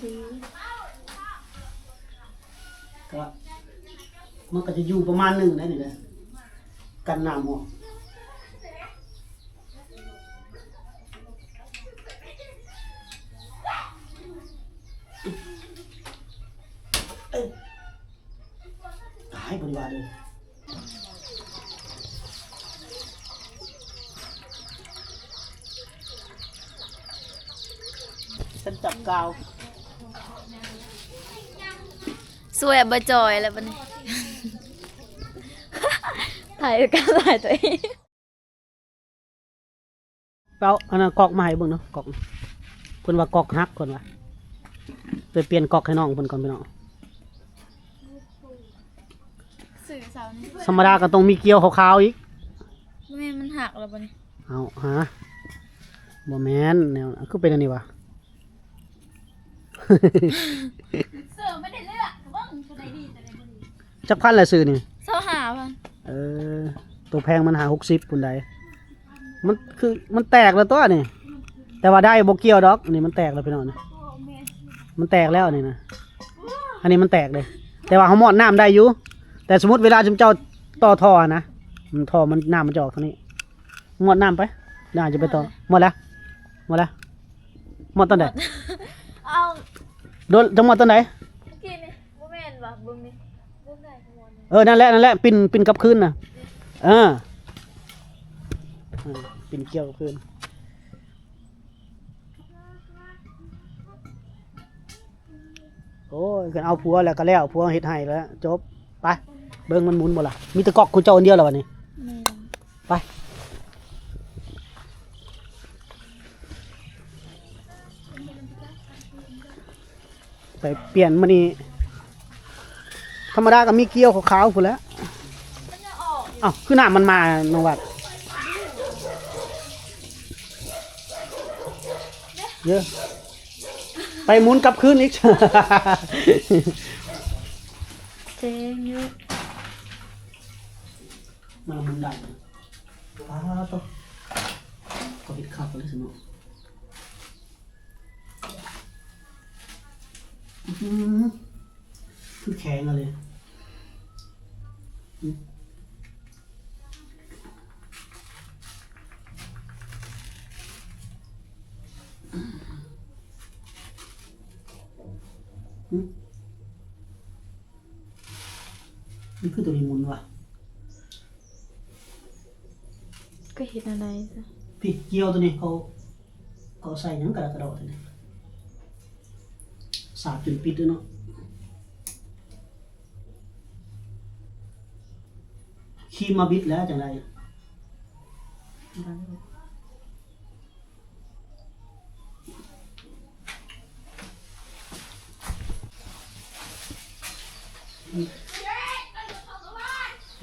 ກໍ ມັນກໍຈະຢູ່ປະມານໜຶ່ງໄດ໋ນີ້ແຫຼະ ກັນນ້ຳອອກ. ຕາຍ ບໍ່ໄດ້ວ່າເລີຍ. ສັນຈັບກາວ ສວຍບໍ່ຈ່ອຍແລ້ວບັດນີ້ ຖ່າຍການຖ່າຍຕົວເອງ. ເອົາອັນນັ້ນກອກມາໃຫ້ເບິ່ງເນາະ ກອກ ເພິ່ນວ່າກອກຫັກ ເພິ່ນວ່າ ໄປປ່ຽນກອກໃຫ້ນ້ອງເພິ່ນກ່ອນພີ່ນ້ອງ. ຊື່ເຊົານີ້ ທຳມະດາກໍຕ້ອງມີກ່ຽວຂາວໆອີກ. ບໍ່ແມ່ນມັນຫັກແລ້ວບໍ່ນີ້? ເອົາຫາ ບໍ່ແມ່ນແນວ ຄືເປັນອັນນີ້ຫວາ? ເສື້ອມັນໄດ້ເລືອກ ເບິ່ງໂຕໃດດີໂຕໃດບໍ່ດີ. ຈັກພັນລະຊື່ນີ້? ຊາວຫ້າພັນ. ເອີ ໂຕແພງມັນຫ້າຫົກສິບພຸ້ນໃດ໋. ມັນຄື ມັນແຕກແລ້ວຕົວນີ້ ແຕ່ວ່າໄດ້ບໍ່ກ່ຽວດອກ. ນີ້ມັນແຕກແລ້ວພີ່ນ້ອງ ນີ້ ມັນແຕກແລ້ວນີ້ນະ. ອັນນີ້ມັນແຕກເດ້ ແຕ່ວ່າເຮົາມອດນ້ຳໄດ້ຢູ່. ແຕ່ສົມມຸດເວລາຊຸມເຈົ້າຕໍ່ທໍ່ນະ ມັນ ທໍ່ມັນ ນ້ຳມັນຈະອອກທາງນີ້. ມອດນ້ຳໄປ ດຽວຈະໄປຕໍ່. ໝົດແລ້ວ ໝົດແລ້ວ. ໝົດຕອນໃດ? ເອົາ ໂດນ ຈະໝົດຕອນໃດ? ເມື່ອກີ້ນີ້ ບໍ່ແມ່ນຫວາ? ເບິ່ງນີ້ ເບິ່ງໄດ້ໝົດ. ເອີ ນັ້ນແຫຼະ ນັ້ນແຫຼະ ປິ່ນ ປິ່ນກັບຄືນນະ. ເອີ ເອີ ປິ່ນກ່ຽວຄືນ. ໂອ້ຍ ຄັນເອົາຜົວແລ້ວກໍແລ້ວ ຜົວເຮັດໃຫ້ແລ້ວ ຈົບ. ໄປ ເບິ່ງມັນໝູນບໍ່ລະ? ມີແຕ່ກອກຂອງເຈົ້າອັນດຽວລະບັດນີ້. ແມ່ນ. ໄປ ໄປປ່ຽນມື້ນີ້ ທຳມະດາກໍມີກ່ຽວຂາວໆພຸ້ນແຫຼະ. ມັນຍັງອອກຢູ່. ອ້າວ ຄືນ້ຳມັນມາ ນ້ອງວັດ? ເຢີ ໄປໝູນກັບຄືນອີກ. ເຈັງຢູ່ ມາໝູນໄດ້. ປາໂຕ ກໍເຮັດຄັກເລີຍຊັ້ນເນາະ. ອື ຄືແຂງເລີຍ. ອື ມັນຄືໂຕນີ້ໝູນຫວາ? ກໍເຮັດແນວໃດຊະ? ຜິດກ່ຽວໂຕນີ້ ເຂົາ ເຂົາໃສ່ຫຍັງກະດະກະດໍໂຕນີ້ ສາບຈົນປິດເລີຍເນາະ. ຄີມມາບິດແລ້ວຈັ່ງໃດ? ມັ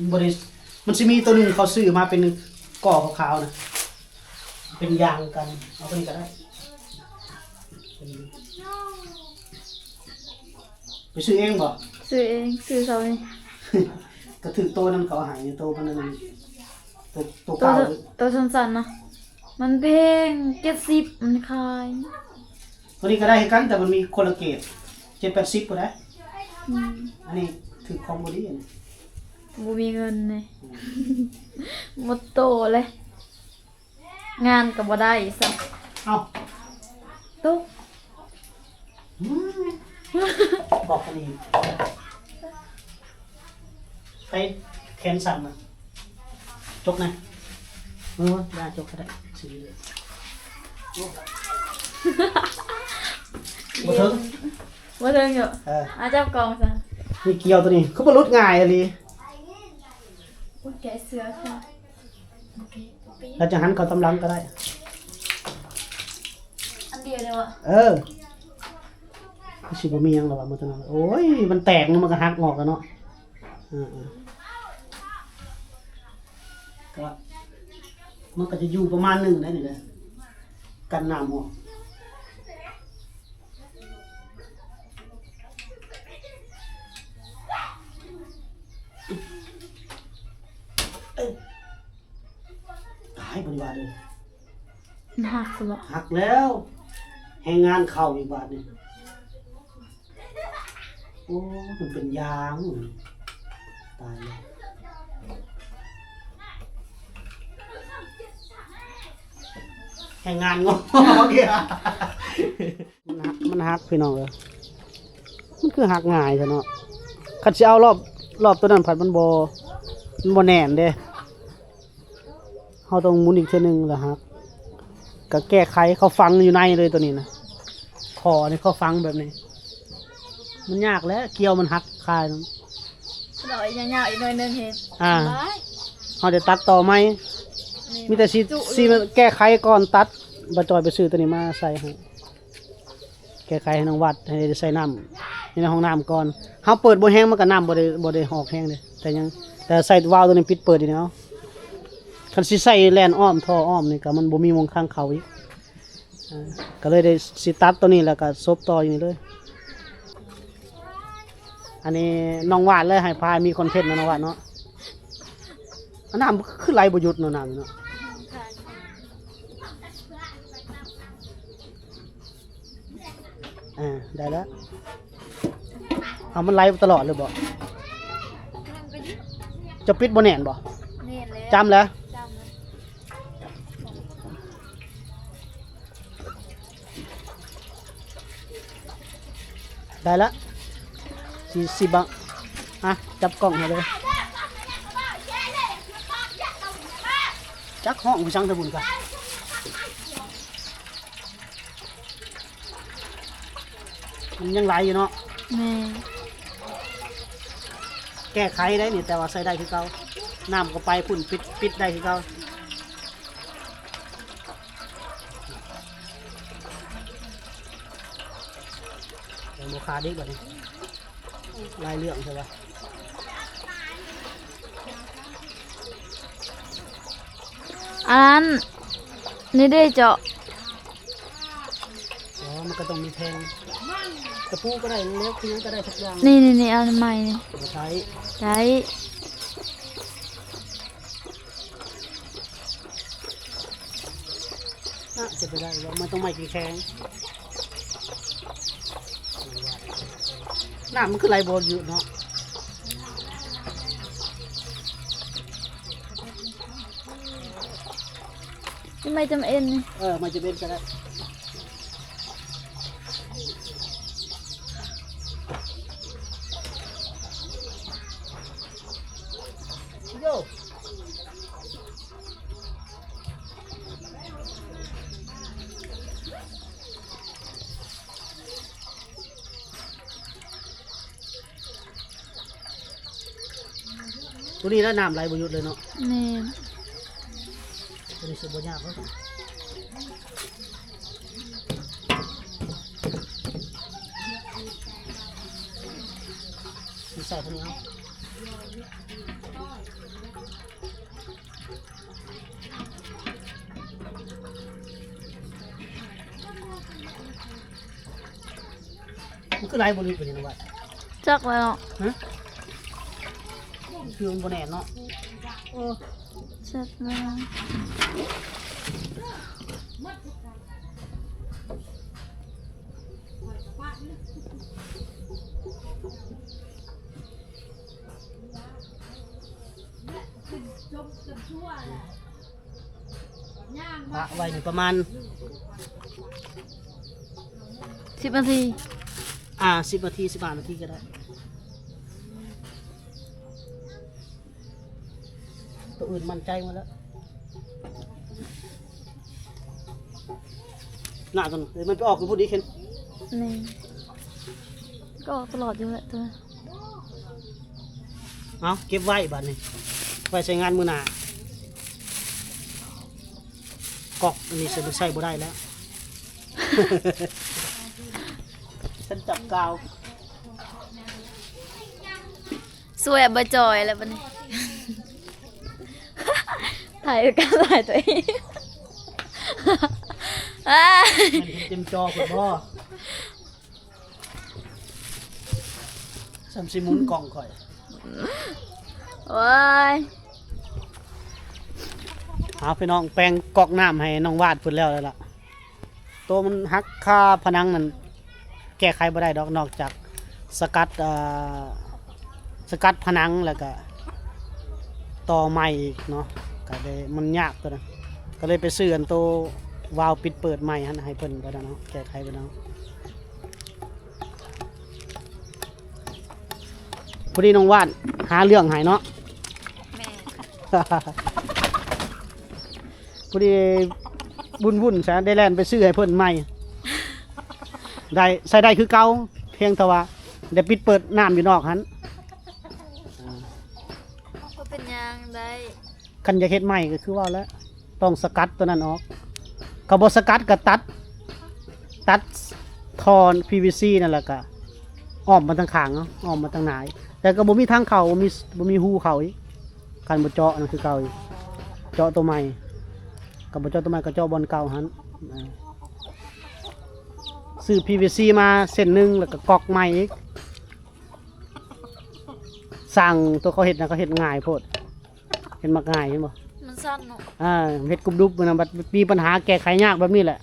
ນບໍ່ໄດ້ ມັນຊິມີໂຕໜຶ່ງເຂົາຊື້ມາເປັນກໍຂາວໆນະ ເປັນຢາງກັນ ເອົາໂຕນີ້ກໍໄດ້. ໄປຊື້ເອງບໍ່? ຊື້ເອງ ຊື້ເຊົານີ້. ກໍຖືກໂຕນັ້ນເຂົາໃຫ້ ໂຕມັນນັ້ນ ໂຕ ໂຕເກົ່າ ໂຕສັ້ນໆນະ ມັນແພງ ເຈັດສິບ ມັນຂາຍ. ໂຕນີ້ກໍໄດ້ຄືກັນ ແຕ່ມັນມີຄົນລະເກດ ເຈັດແປດສິບພຸ້ນໃດ໋. ອືມ ອັນນີ້ຖືກຂອງບໍ່ດີ ອັນນີ້ ບໍ່ມີເງິນເດ້. ອືມ ໝົດໂຕເລີຍ. ງານກໍບໍ່ໄດ້ຊ້ຳ. ເອົ້າ ຕົກ ອືມ ບອກກັນອີກ ໃຜແຂນສັ້ນນະ ຈົກນະ. ເອີ ຢ່າຈົກກໍໄດ້ ຊິ ໂອ້ ບໍ່ເຖິງ ບໍ່ເຖິງຢູ່. ເອີ ອ່ະ ຈັບກ້ອງຊະ. ມີກ່ຽວໂຕນີ້ ຄືບໍ່ຫຼຸດງ່າຍອີ່ຫຼີ. ອຸ້ຍ ແກະເສື້ອເຂົາ. ແລ້ວຈັ່ງຫັນເຂົ້າຕາມຫຼັງກໍໄດ້ ອັນດຽວເດ້ວະ. ເອີ ຄືຊິບໍ່ມີຫຍັງແລ້ວວະ ມື້ຕົວນັ້ນ. ໂອ້ຍ ມັນແຕກ ມັນກໍຫັກອອກແລ້ວເນາະ. ເອີ ເອີ ກໍ ມັນກໍຈະຢູ່ປະມານໜຶ່ງໄດ໋ນີ້ແຫຼະ ກັນນ້ຳອອກ. ຕາຍ ບໍ່ໄດ້ວ່າເດີ ມັນຫັກຊະບໍ? ຫັກແລ້ວ ແຮງງານເຂົ້າອີກບາດນີ້. ໂອ້ ມັນເປັນຢາງ ຕາຍແລ້ວ ແຮງງານງົ້ງ ມັນຫັກ ມັນຫັກພີ່ນ້ອງເອີຍ ມັນຄືຫັກງ່າຍແທ້ເນາະ ຄັນຊິເອົາລອບ ລອບໂຕນັ້ນພັດມັນບໍ່ ມັນບໍ່ແໜ້ນເດ້. ເຮົາຕ້ອງໝູນອີກເທື່ອໜຶ່ງລະຫັກ ກະແກ້ໄຂ ເຂົາຝັງຢູ່ໃນເລີຍໂຕນີ້ນະ ທໍ່ນີ້ເຂົາຝັງແບບນີ້ ມັນຍາກແຫຼະ ກ່ຽວມັນຫັກຄາຍ ດອກຍາວໆ ອີກໜ້ອຍໜຶ່ງເຫັນ ອ່າ ເຮົາໄດ້ຕັດຕໍ່ໃໝ່ ມີແຕ່ຊິ ຊິແກ້ໄຂກ່ອນຕັດ ບ່າວຈ່ອຍໄປຊື້ໂຕນີ້ມາໃສ່ໃຫ້. ແກ້ໄຂໃຫ້ນ້ອງວາດ ໃຫ້ໄດ້ໃສ່ນ້ຳຢູ່ໃນຫ້ອງນ້ຳກ່ອນ ເຮົາເປີດບໍ່ແຮງ ມັນກໍນ້ຳບໍ່ໄດ້ ບໍ່ໄດ້ອອກແຮງເດ້ ແຕ່ຍັງ ແຕ່ໃສ່ວາວໂຕນີ້ ປິດເປີດຢູ່ນີ້ເນາະ ຄັນຊິໃສ່ແລ່ນອ້ອມ ທໍ່ອ້ອມນີ້ ກໍມັນບໍ່ມີໝ່ອງທາງເຂົ້າອີກ ກໍເລີຍໄດ້ຊິຕັດໂຕນີ້ ແລ້ວກໍສົບຕໍ່ຢູ່ນີ້ເລີຍ ອັນນີ້ນ້ອງວາດເລີຍ ໃຫ້ພາມີຄອນເທັນເນາະ ນ້ອງວາດເນາະ ນ້ຳຄືໄຫຼບໍ່ຢຸດເນາະ ນ້ຳນີ້ເນາະ. ອ່າ ໄດ້ແລ້ວ ເອົາ ມັນໄຫຼຕະຫຼອດເລີຍບໍ່? ເຈົ້າປິດບໍ່ແໜ້ນບໍ່? ແໜ້ນແລ້ວ ຈ້ຳແລ້ວ ຈ້ຳແລ້ວ ໄດ້ລະ ສີ່ສິບ ອ່ະ ຈັບກ້ອງໃຫ້ເລີຍ ຈັກຮ້ອງໄປສັງທາງພຸ້ນກະ. ມັນຍັງໄຫຼຢູ່ເນາະ ແມ່ນ ແກ້ໄຂໄດ້ນີ້ ແຕ່ວ່າໃຊ້ໄດ້ຄືເກົ່າ ນ້ຳກໍໄປພຸ້ນ ປິດ ປິດໄດ້ຄືເກົ່າ ຍັງບໍ່ຂາດອີກບັດນີ້ ຫຼາຍເລື່ອງແທ້ວ່າ ອັນນັ້ນ ນີ້ເດ້ເຈາະ ອໍ ມັນກໍຕ້ອງມີແທ່ງ ຕະປູກໍໄດ້ ເຫຼັກ ຫຍັງກໍໄດ້ທຸກຢ່າງ ນີ້ໆໆ ອັນໃໝ່ນີ້ ບໍ່ໃຊ້ ໄດ້ ອາດຈະໄປໄດ້ວ່າມັນຕ້ອງໄມ້ແຂງ ນ້ຳມັນຄືໄຫຼບໍ່ຢຸດເນາະ ນີ້ໄມ້ຈຳເອັນນີ້ ເອີ ໄມ້ຈຳເອັນກໍໄດ້ ໂຢ. ໂຕນີ້ລະນ້ຳໄຫຼບໍ່ຢຸດເລີຍເນາະ ແມ່ນ ໂຕນີ້ຊິບໍ່ຍາກເນາະ ໃສ່ເທົ່ານີ້ເອົາ. ມັນຄືໄຫຼບໍ່ລຶກປານນີ້ນະວະ ຈັກແລ້ວເນາະ ຮະ ຄືມັນບໍ່ແໜ້ນເນາະ ໂອ້ ຈັກແລ້ວ. ປະໄວ້ນີ້ປະມານສິບນາທີ ອ່າ ສິບນາທີ ສິບຫ້ານາທີກໍໄດ້ ໂຕອື່ນໝັ້ນໃຈໝົດແລ້ວ ໜ້າຕົວນັ້ນ ເອີ ມັນໄປອອກຢູ່ພຸ້ນອີກເຫັນ ແມ່ນ ກໍອອກຕະຫຼອດຢູ່ແຫຼະຕົວ ເອົາເກັບໄວ້ບາດນີ້ ໄວ້ໃຊ້ງານມື້ໜ້າ ກອກອັນນີ້ຊິໃຊ້ບໍ່ໄດ້ແລ້ວ ສັນຈັບກາວ ຊ່ວຍບໍ່ຈ່ອຍແລ້ວບັດນີ້ ຖ່າຍການຖ່າຍຕົວເອງ ມັນເຫັນເຕັມຈໍພຸ້ນບໍ່? ສ່ຳຊິໝູນກ້ອງຂ້ອຍ ໂອ້ຍ ເອົາ ພີ່ນ້ອງ ແປງກອກນ້ຳໃຫ້ນ້ອງວາດເພິ່ນແລ້ວແລ້ວລະ ໂຕມັນຫັກຄາຜະໜັງນັ້ນ ແກ້ໄຂບໍ່ໄດ້ດອກ ນອກຈາກ ສະກັດ ອ່າ ສະກັດຜະໜັງ ແລ້ວກະຕໍ່ໃໝ່ອີກເນາະ ກະເລີຍມັນຍາກໂຕນັ້ນ ກະເລີຍໄປຊື້ອັນໂຕວາວປິດເປີດໃໝ່ຫັ້ນໃຫ້ເພິ່ນກໍໄດ້ເນາະ ແກ້ໄຂໄປເນາະ. ພໍດີນ້ອງວາດຫາເລື່ອງໃຫ້ເນາະ. ແມ່ນ ພໍດີວຸ້ນໆຊະ ໄດ້ແລ່ນໄປຊື້ໃຫ້ເພິ່ນໃໝ່ ໄດ້ ໃຊ້ໄດ້ຄືເກົ່າ ພຽງແຕ່ວ່າໄດ້ປິດເປີດນ້ຳຢູ່ນອກຫັ້ນ. ບໍ່ເປັນຫຍັງ ໄດ້. ຄັນຢາກເຮັດໃໝ່ກໍຄືເວົ້າແຫຼະ ຕ້ອງສະກັດໂຕນັ້ນອອກ ຄັນບໍ່ສະກັດກໍຕັດ ຕັດທໍ່ພີວີຊີນັ້ນ ແລ້ວກໍອ້ອມມາທາງຂ້າງເນາະ ອ້ອມມາທາງໜ້າ ແຕ່ກໍບໍ່ມີທາງເຂົ້າ ບໍ່ມີ ບໍ່ມີຮູເຂົ້າອີກ ຄັນບໍ່ເຈາະນັ້ນຄືເກົ່າອີກ ເຈາະໂຕໃໝ່ ຄັນບໍ່ເຈາະໂຕໃໝ່ກໍເຈາະບ່ອນເກົ່າຫັ້ນ. ຊື້ພີວີຊີມາເສັ້ນໜຶ່ງ ແລ້ວກໍກອກໃໝ່ອີກ. ຊ່າງໂຕເຂົາເຮັດນະ ເຂົາເຮັດງ່າຍໂພດ ເຮັດມັກງ່າຍ ເຫັນບໍ່? ມັນສັ້ນເນາະ. ອ່າ ເຮັດກຸບດຸບນະ ບັດມີບັນຫາແກ້ໄຂຍາກແບບນີ້ແຫຼະ.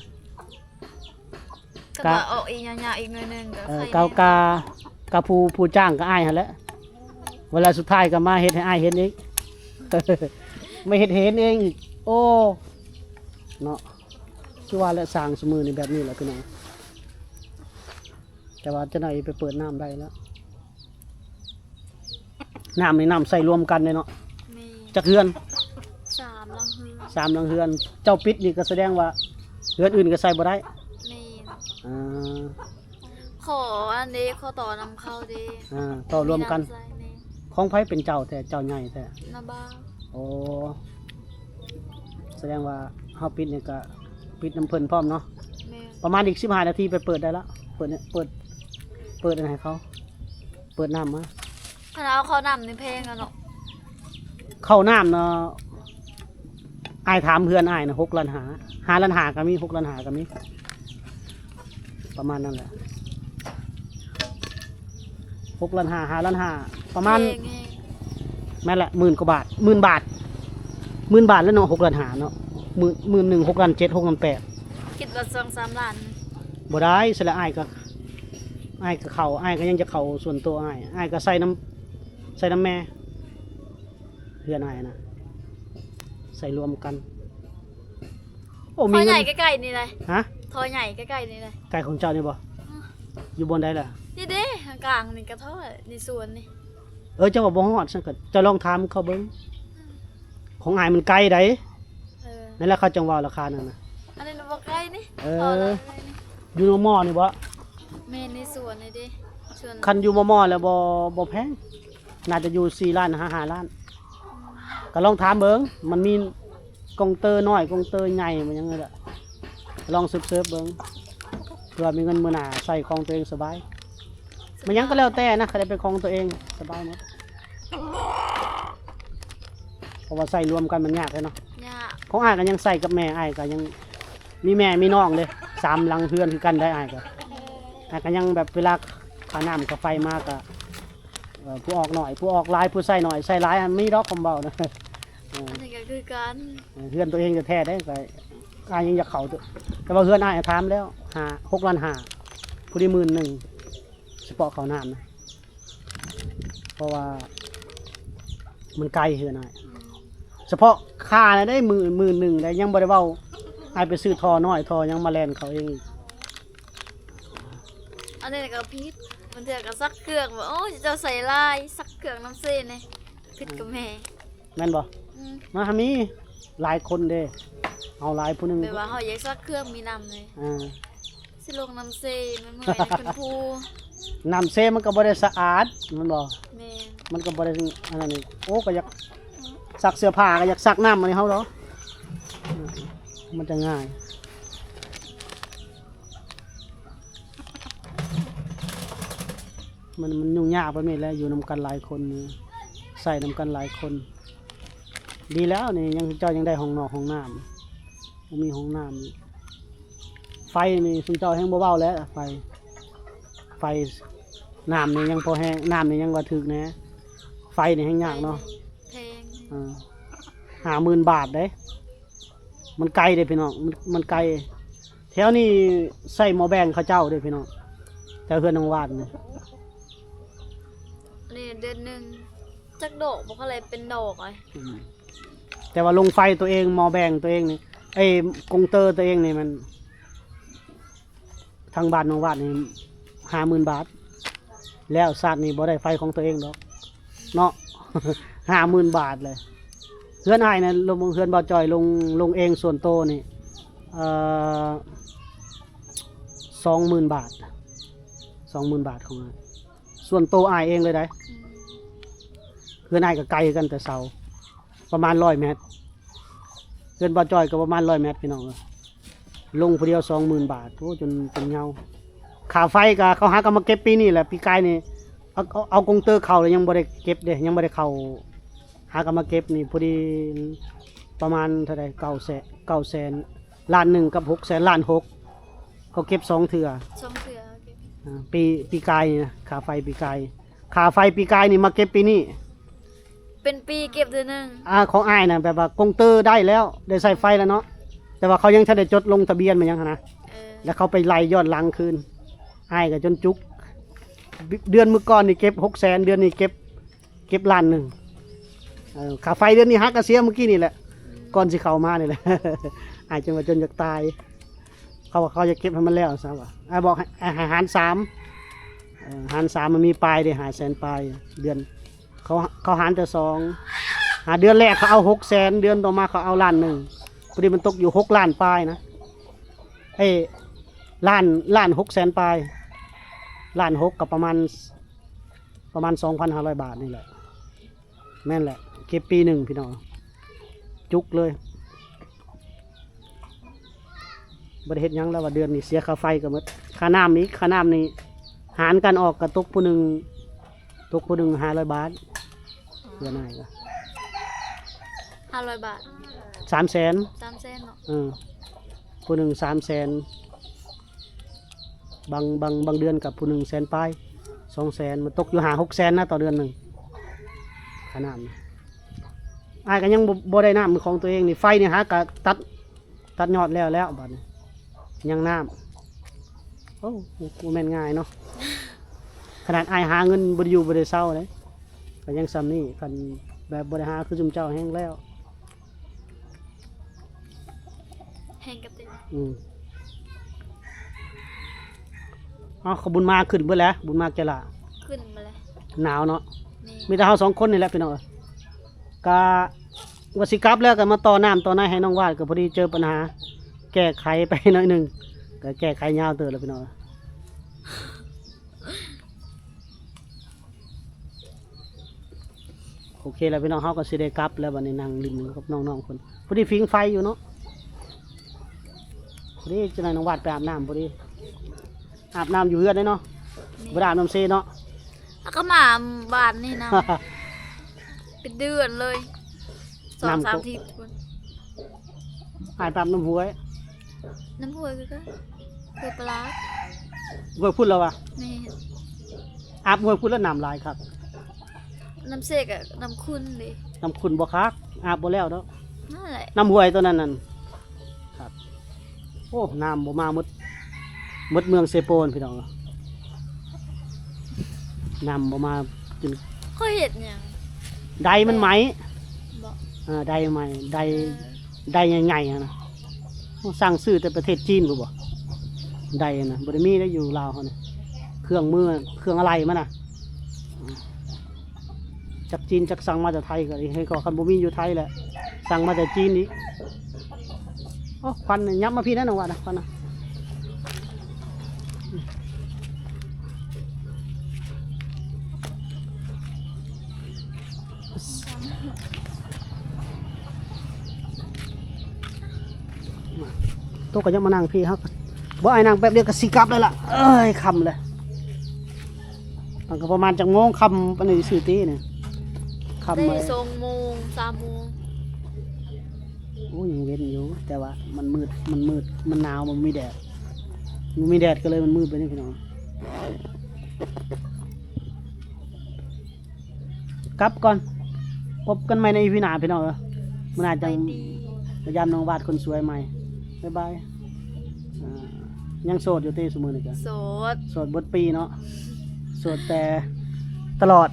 ກະວ່າອອກອີກຍາວໆອີກໜ້ອຍໜຶ່ງ ເອີ ກະ ກະ ກະຜູ້ ຜູ້ຈ້າງກະອ້າຍຫັ້ນແຫຼະ ເວລາສຸດທ້າຍກະມາເຮັດໃຫ້ອ້າຍເຫັນອີກ ມາເຮັດໃຫ້ເຫັນເອງອີກ. ໂອ້ ເນາະ ຄືວ່າແຫຼະ ຊ່າງຊຸມື້ນີ້ແບບນີ້ແຫຼະພີ່ນ້ອງ. ແຕ່ວ່າຈັກໜ້ອຍໄປເປີດນ້ຳໄດ້ແລ້ວ. ນ້ຳນີ້ນ້ຳໃຊ້ລວມກັນເດ້ເນາະ. ແມ່ນ. ຈັກເຮືອນ? ສາມຫຼັງເຮືອນ. ສາມຫຼັງເຮືອນ. ເຈົ້າປິດນີ້ກໍສະແດງວ່າເຮືອນອື່ນກໍໃຊ້ບໍ່ໄດ້? ແມ່ນ. ອ່າ ຂໍອັນເດ້ ຂໍຕໍ່ນຳເຂົາເດ້. ອ່າ ຕໍ່ລວມກັນ. ຂອງໃຜເປັນເຈົ້າແທ້ ເຈົ້າໃຫຍ່ແທ້? ນາບ່າວ. ໂອ້ ສະແດງວ່າເຮົາປິດນີ້ກະປິດນຳເພິ່ນພ້ອມເນາະ. ແມ່ນ. ປະມານອີກສິບຫ້ານາທີໄປເປີດໄດ້ລະ ເປີດ ເປີດ ເປີດອັນໃຫ້ເຂົາ ເປີດນ້ຳມາ. ຄັນເອົາເຂົ້ານ້ຳນີ້ແພງແລ້ວເນາະ. ເຂົ້ານ້ຳເນາະ ອ້າຍຖາມເຮືອນອ້າຍນະ ຫົກລ້ານຫ້າ ຫ້າລ້ານຫ້າກໍມີ ຫົກລ້ານຫ້າກໍມີ ປະມານນັ້ນແຫຼະ ຫົກລ້ານຫ້າ ຫ້າລ້ານຫ້າ ປະມານ ແມ່ນແຫຼະ ໝື່ນກວ່າບາດ ໝື່ນບາດ ໝື່ນບາດແລ້ວເນາະ ຫົກລ້ານຫ້າເນາະ ໝື່ນ ໝື່ນໜຶ່ງ ຫົກລ້ານເຈັດ ຫົກລ້ານແປດ. ຄິດວ່າສອງສາມລ້ານ ບໍ່ໄດ້ ຊັ້ນລະ ອ້າຍກໍ ອ້າຍກໍເຂົ້າ ອ້າຍກໍຍັງຈະເຂົ້າສ່ວນໂຕອ້າຍ ອ້າຍກໍໃສ່ນຳ ໃສ່ນຳແມ່ ເຮືອນອ້າຍນະ ໃສ່ລວມກັນ. ໂອ້ ມີເງິນ ທໍ່ໃຫຍ່ໃກ້ໆນີ້ໃດ໋. ຮະ? ທໍ່ໃຫຍ່ໃກ້ໆນີ້ໃດ໋. ໃກ້ຂອງເຈົ້ານີ້ບໍ່? ອື ຢູ່ບ່ອນໃດລະ? ນີ້ເດ້ ຂ້າງໆນີ້ກະທໍ່ໃນສວນນີ້. ເອີ ເຈົ້າວ່າບໍ່ຮອດຊັ້ນກໍ ເຈົ້າລອງຖາມເຂົາເບິ່ງ ຂອງອ້າຍມັນໄກໃດ໋. ເອີ ນັ້ນແຫຼະ ເຂົາຈັ່ງເວົ້າລາຄານັ້ນນະ. ອັນນີ້ນະບໍ່ໄກນີ້. ເອີ ຢູ່ນະໝໍນີ້ບໍ່? ແມ່ນ ໃນສວນນີ້ເດ້ ສວນ ຄັນຢູ່ນະໝໍແລ້ວບໍ່ ບໍ່ແພງ ໜ້າຈະຢູ່ສີ່ລ້ານຫາຫ້າລ້ານ. ກໍລອງຖາມເບິ່ງ ມັນມີກົງເຕີນ້ອຍ ກົງເຕີໃຫຍ່ ມັນຫຍັງນີ້ແຫຼະ ລອງເສີບໆເບິ່ງ ເພື່ອມີເງິນມື້ໜ້າໃຊ້ຂອງຕົວເອງສະບາຍ. ມັນຫຍັງກໍແລ້ວແຕ່ນະ ຄັນໄດ້ເປັນຂອງຕົວເອງສະບາຍໝົດ ເພາະວ່າໃຊ້ລວມກັນມັນຍາກເດ້ເນາະ. ຍາກ. ຂອງອ້າຍກໍຍັງໃຊ້ກັບແມ່ ອ້າຍກໍຍັງມີແມ່ມີນ້ອງເດ້ ສາມຫຼັງເຮືອນຄືກັນໄດ໋. ອ້າຍກໍ ອ້າຍກໍຍັງແບບເວລາຄ່ານ້ຳຄ່າໄຟມາກໍ ເອີ ຜູ້ອອກໜ້ອຍ ຜູ້ອອກຫຼາຍ ຜູ້ໃຊ້ໜ້ອຍ ໃຊ້ຫຼາຍ ມັນມີດອກຄວາມເວົ້ານະ. ເອີ ອັນນີ້ກໍຄືກັນ ເຮືອນຕົວເອງແທ້ໆເດ້ ກໍອ້າຍຍັງຢາກເຂົ້າ ແຕ່ວ່າເຮືອນອ້າຍຖາມແລ້ວ ຫ້າ ຫົກລ້ານຫ້າ ຜູ້ທີ່ໝື່ນໜຶ່ງ ສະເພາະເຂົ້ານ້ຳນະ ເພາະວ່າມັນໄກເຮືອນອ້າຍ. ອືມ ສະເພາະຄ່ານະໄດ໋ ໝື່ນ ໝື່ນໜຶ່ງໄດ໋ ຍັງບໍ່ໄດ້ເວົ້າ ອ້າຍໄປຊື້ທໍ່ນ້ອຍ ທໍ່ຫຍັງມາແລ່ນເຂົ້າເອງອີກ. ອັນນີ້ກໍຜິດ ບາງເທື່ອກໍຊັກເຄື່ອງ ໂອ້ຍ ເຈົ້າໃສ່ຫຼາຍ ຊັກເຄື່ອງນຳເຊແດ່ ຜິດກັບແມ່ ແມ່ນບໍ່? ອືມ ມາຫາມີຫຼາຍຄົນເດ້ ເອົາຫຼາຍຜູ້ໜຶ່ງ ແບບວ່າເຮົາຢາກຊັກເຄື່ອງມີນ້ຳເລີຍ. ອ່າ ຊິລົງນ້ຳເຊ ມັນເມື່ອຍເດ້ ເພິ່ນພູ ນ້ຳເຊມັນກໍບໍ່ໄດ້ສະອາດ ແມ່ນບໍ່? ແມ່ນ. ມັນກໍບໍ່ໄດ້ອັນນັ້ນນີ້ ໂອ້ ກໍຢາກຊັກເສື້ອຜ້າ ກໍຢາກຊັກນ້ຳອັນນີ້ເຮົາດອກ ມັນຈະງ່າຍ. ມັນ ມັນຫຍຸ້ງຍາກແບບນີ້ແຫຼະ ຢູ່ນຳກັນຫຼາຍຄົນ ໃຊ້ນຳກັນຫຼາຍຄົນ. ດີແລ້ວນີ້ ຍັງ ເຈົ້າຍັງໄດ້ຫ້ອງນອກຫ້ອງນ້ຳ ບໍ່ມີຫ້ອງນ້ຳອີກ. ໄຟນີ້ຊຸມເຈົ້າແຮ່ງບໍ່ເວົ້າແລ້ວ ໄຟ ໄຟ ນ້ຳນີ້ຍັງພໍແຮງ ນ້ຳນີ້ຍັງວ່າຖືກແດ່ ໄຟນີ້ແຮ່ງຍາກເນາະ. ແພງ ເອີ ຫ້າໝື່ນບາດເດ້. ມັນໄກເດ້ພີ່ນ້ອງ ມັນ ມັນໄກ ແຖວນີ້ໃຊ້ໝໍ້ແບງເຂົາເຈົ້າເດ້ພີ່ນ້ອງ ແຖວເຮືອນນ້ອງວາດນີ້ ເດືອນໜຶ່ງຈັກດອກ ບໍ່ຄ່ອຍໄດ້ເປັນດອກເລີຍ. ອືມ ແຕ່ວ່າລົງໄຟຕົວເອງ ໝໍ້ແບງຕົວເອງນີ້ ເອີຍ ກົງເຕີຕົວເອງນີ້ ມັນ ທາງບ້ານນ້ອງວາດນີ້ ຫ້າໝື່ນບາດ ແລ້ວຊາດນີ້ບໍ່ໄດ້ໄຟຂອງຕົວເອງດອກເນາະ ຫ້າໝື່ນບາດເລີຍ. ເຮືອນອ້າຍນະ ລົງ ເຮືອນບ່າວຈ່ອຍ ລົງ ລົງເອງສ່ວນໂຕນີ້ ເອີ ສອງໝື່ນບາດ ສອງໝື່ນບາດຂອງອ້າຍ ສ່ວນໂຕອ້າຍເອງເລີຍໄດ໋. ອືມ ເຮືອນອ້າຍກໍໄກກັນແຕ່ເສົາ ປະມານຮ້ອຍແມັດ ເຮືອນບ່າວຈ່ອຍກໍປະມານຮ້ອຍແມັດ ພີ່ນ້ອງເອີຍ. ລົງຜູ້ດຽວສອງໝື່ນບາດ ໂອ້ ຈົນ ຈົນເຫງົາ. ຄ່າໄຟກໍເຂົາຫາກໍມາເກັບປີນີ້ແຫຼະ ປີກາຍນີ້ ເອົາ ເອົາ ເອົາກົງເຕີເຂົ້າແລ້ວ ຍັງບໍ່ໄດ້ເກັບເດ້ ຍັງບໍ່ໄດ້ເຂົ້າ ຫາກໍມາເກັບນີ້ ພໍດີປະມານເທົ່າໃດ ເກົ້າແສນ ເກົ້າແສນ ລ້ານໜຶ່ງກັບຫົກແສນ ລ້ານຫົກ ເຂົາເກັບສອງເທື່ອ ສອງເທື່ອເກັບ. ອ່າ ປີ ປີກາຍນີ້ນະ ຄ່າໄຟປີກາຍ ຄ່າໄຟປີກາຍນີ້ມາເກັບປີນີ້ ເປັນປີເກັບເທື່ອໜຶ່ງ. ອ່າ ຂອງອ້າຍນະ ແບບວ່າກົງເຕີໄດ້ແລ້ວ ໄດ້ໃຊ້ໄຟແລ້ວເນາະ ແຕ່ວ່າເຂົາຍັງທັນໄດ້ຈົດລົງທະບຽນມາຫຍັງຫັ້ນນະ. ເອີ ແລ້ວເຂົາໄປໄລ່ຍ້ອນຫຼັງຄືນ ອ້າຍກໍຈົນຈຸກ ເດືອນມື້ກ່ອນນີ້ເກັບຫົກແສນ ເດືອນນີ້ເກັບ ເກັບລ້ານໜຶ່ງ. ເອີ ຄ່າໄຟເດືອນນີ້ຫາກະເສຍມື້ກີ້ນີ້ແຫຼະ ກ່ອນຊິເຂົ້າມານີ້ແຫຼະ ອ້າຍຈົນວ່າຈົນຢາກຕາຍ. ເຂົາວ່າເຂົາຢາກເກັບໃຫ້ມັນແລ້ວຊະວ່າ ອ້າຍບອກໃຫ້ ໃຫ້ຫານສາມ ເອີ ຫານສາມ ມັນມີປາຍເດ້ ຫ້າແສນປາຍເດືອນ. ເຂົາ ເຂົາຫານແຕ່ສອງ ຫາເດືອນແລກເຂົາເອົາຫົກແສນ ເດືອນຕໍ່ມາເຂົາເອົາລ້ານໜຶ່ງ ພໍດີມັນຕົກຢູ່ຫົກລ້ານປາຍນະ ເອີຍ ລ້ານ ລ້ານຫົກແສນປາຍ ລ້ານຫົກ ກໍປະມານ ປະມານສອງພັນຫ້າຮ້ອຍບາດນີ້ແຫຼະ. ແມ່ນແຫຼະ ເກັບປີໜຶ່ງພີ່ນ້ອງ ຈຸກເລີຍ. ບໍ່ໄດ້ເຮັດຫຍັງແລ້ວວ່າ ເດືອນນີ້ເສຍຄ່າໄຟກໍໝົດ ຄ່ານ້ຳອີກ ຄ່ານ້ຳນີ້ຫານກັນອອກກໍຕົກຜູ້ໜຶ່ງ ຕົກຜູ້ໜຶ່ງຫ້າຮ້ອຍບາດ. ເດືອນອ້າຍກໍຫ້າຮ້ອຍບາດ ສາມແສນ ສາມແສນເນາະ. ເອີ ຜູ້ໜຶ່ງສາມແສນ ບາງ ບາງ ບາງເດືອນກັບຜູ້ໜຶ່ງແສນປາຍ ສອງແສນ ມັນຕົກຢູ່ຫ້າຫົກແສນນະຕໍ່ເດືອນໜຶ່ງ ຄ່ານ້ຳ. ອ້າຍກໍຍັງບໍ່ ບໍ່ໄດ້ນ້ຳຂອງຕົວເອງນີ້ ໄຟນີ້ຫາກະຕັດ ຕັດຍອດແລ້ວແລ້ວ ບາດນີ້ຍັງນ້ຳ. ໂອ້ ບໍ່ແມ່ນງ່າຍເນາະ ຂະໜາດອ້າຍຫາເງິນບໍ່ໄດ້ຢູ່ບໍ່ໄດ້ເຊົາເດ້ ກໍຍັງສ່ຳນີ້ ຄັນແບບບໍ່ໄດ້ຫາຄືຊຸມເຈົ້າແຮງແລ້ວ. ແຮງກະຕິ ອືມ ເອົາ ຂະບຸນມາຂຶ້ນເບິດແລ້ວ ບຸນມາແກ່ລະ ຂຶ້ນມາແລ້ວ ໜາວເນາະ. ແມ່ນ ມີແຕ່ເຮົາສອງຄົນນີ້ແຫຼະພີ່ນ້ອງເອີຍ. ກະວ່າຊິກັບແລ້ວ ກະມາຕໍ່ນ້ຳຕໍ່ໃນໃຫ້ນ້ອງວາດ ກະພໍດີເຈີປັນຫາ ແກ້ໄຂໄປໜ້ອຍໜຶ່ງ ກະແກ້ໄຂຍາວເຕີບແລ້ວພີ່ນ້ອງເອີຍ. ໂອເຄແລ້ວພີ່ນ້ອງ ເຮົາກໍຊິໄດ້ກັບແລ້ວ ບັດນີ້ນັ່ງຫຼິ້ນກັບນ້ອງໆເພິ່ນ ພໍດີຜິງໄຟຢູ່ເນາະ ພໍດີຈັກໜ່ອຍນ້ອງວາດໄປອາບນ້ຳ ພໍດີອາບນ້ຳຢູ່ເຮືອນເດ້ເນາະ. ແມ່ນ ບໍ່ໄດ້ອາບນ້ຳເຊເນາະ ເຮົາກໍມາບາດນີ້ນະ ເປັນເດືອນເລີຍ ສອງສາມທິດພຸ້ນ. ອ້າຍໄປອາບນ້ຳຫ້ວຍ ນ້ຳຫ້ວຍຄືກັນ ຫ້ວຍປະຫຼາດ ຫ້ວຍພຸ້ນແລ້ວວະ. ແມ່ນ ອາບຫ້ວຍພຸ້ນແລ້ວນ້ຳຫຼາຍຄັກ ນ້ຳເຊກະນ້ຳຂຸ່ນເດ້ ນ້ຳຂຸ່ນບໍ່ຄັກ ອາບບໍ່ແລ້ວດອກ ນັ້ນແຫຼະ ນ້ຳຫ້ວຍໂຕນັ້ນນັ້ນຄັກ. ໂອ້ ນ້ຳບໍ່ມາໝົດ ໝົດເມືອງເຊໂປນພີ່ນ້ອງ ນ້ຳບໍ່ມາກິນ. ຂ້ອຍເຮັດຫຍັງ ໄດມັນໄໝ້ ບໍ່ ເອີ ໄດໄໝ້ ໄດ ເອີ ໄດໃຫຍ່ໆຫັ້ນນະ ສັ່ງຊື້ແຕ່ປະເທດຈີນພຸ້ນບໍ ໄດຫັ້ນນະ ບໍ່ໄດ້ມີໄດຢູ່ລາວເຮົານີ້ ເຄື່ອງມື ເຄື່ອງອາໄຫຼ່ມັນນະ ຈາກຈີນ ຈັກສັ່ງມາແຕ່ໄທກໍດີ ເຮັດກໍຄັນບໍ່ມີຢູ່ໄທແຫຼະ ສັ່ງມາແຕ່ຈີນອີກ. ໂອ້ ຄວັນຍັບມາພີ້ນະ ນ້ອງວາດນະ ຄວັນນະ. ໂຕກໍຍັງມານັ່ງພີ້ ເຮົາບໍ່ ອ້າຍນັ່ງແປັບດຽວກໍຊິກັບແລ້ວລະ ເອີຍ ຄ່ຳແລ້ວ. ມັນກໍປະມານຈັກໂມງ ຄ່ຳປານນີ້ຊື່ຕິນີ້ ຄ່ຳ ໄດ້ ເອີຍ ສອງໂມງ ສາມໂມງ. ໂອ້ຍ ຍັງເວັນຢູ່ ແຕ່ວ່າມັນມືດ ມັນມືດ ມັນໜາວ ມັນມີແດດ ມັນມີແດດກໍເລີຍມັນມືດໄປນີ້ພີ່ນ້ອງ. ກັບກ່ອນ ພົບກັນໃໝ່ໃນອີພີໜ້າພີ່ນ້ອງເອີຍ ມື້ໜ້າຈັ່ງ ສະບາຍດີ ມາຢາມນ້ອງວາດຄົນສວຍໃໝ່. ບາຍບາຍ. ອ່າ ຍັງໂສດຢູ່ຕິຊຸມື້ນີ້ກະ? ໂສດ ໂສດເບິດປີເນາະ ໂສດແຕ່ ຕະຫຼອດ.